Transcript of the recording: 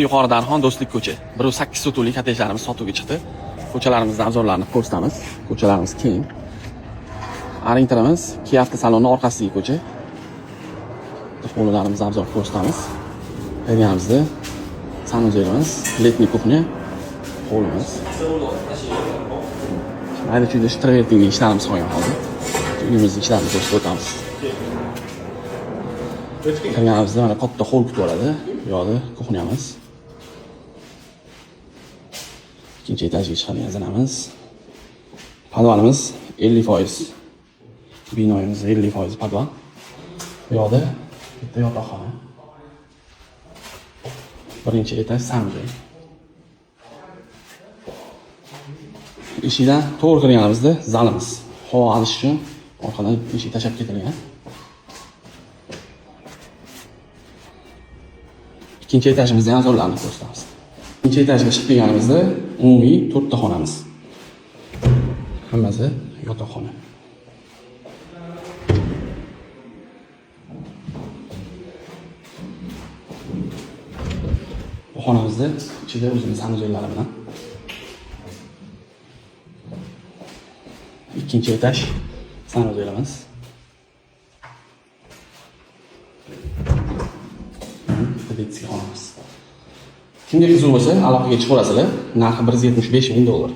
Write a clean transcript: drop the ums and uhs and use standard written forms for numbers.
Yuqori Darxon, Do'stlik ko'cha. 108 sotuvli kottejlarimiz sotuvga chiqdi. Ko'chalarimizda обзор larni ko'rsatamiz. Ko'chalarimiz keng. Ориентир imiz Kia avtosaloni orqasidagi ko'cha. Hovlilarimizni обзор ko'rsatamiz. Kirganimizda санузел imiz, летний кухня, hovlimiz. Mayda chuyda travertinga ishlarimiz qolgan hozir. Uyimizni ishlarini ko'rsatib o'tamiz. Kirganimizda mana katta hol kutib oladi. Bu yoqda кухня miz. Ikkinchi etajga chiqadigan zinamiz. Podvalimiz 50%. Binoyimiz 50% podval. Bu yoqda bitta yotoqxona. Birinchi etaj санузел. Eshikdan to'g'ri kirganimizda zalimiz. Havo olish uchun orqadan eshik tashlab ketilgan. Ikkinchi etajimizda ham обзор larni ko'rsatamiz. Ikkinchi etajga chiqib kelganimizda umumiy 4 ta xonamiz. Hammasi yotoqxona. Bu xonamizda ichida o'zini санузел lari bilan. Ikkinchi etaj санузел imiz. Bitta детский xonamiz. Kimga qiziq bo'lsa, aloqaga chiqaverasizlar. Narxi 175 ming dollar.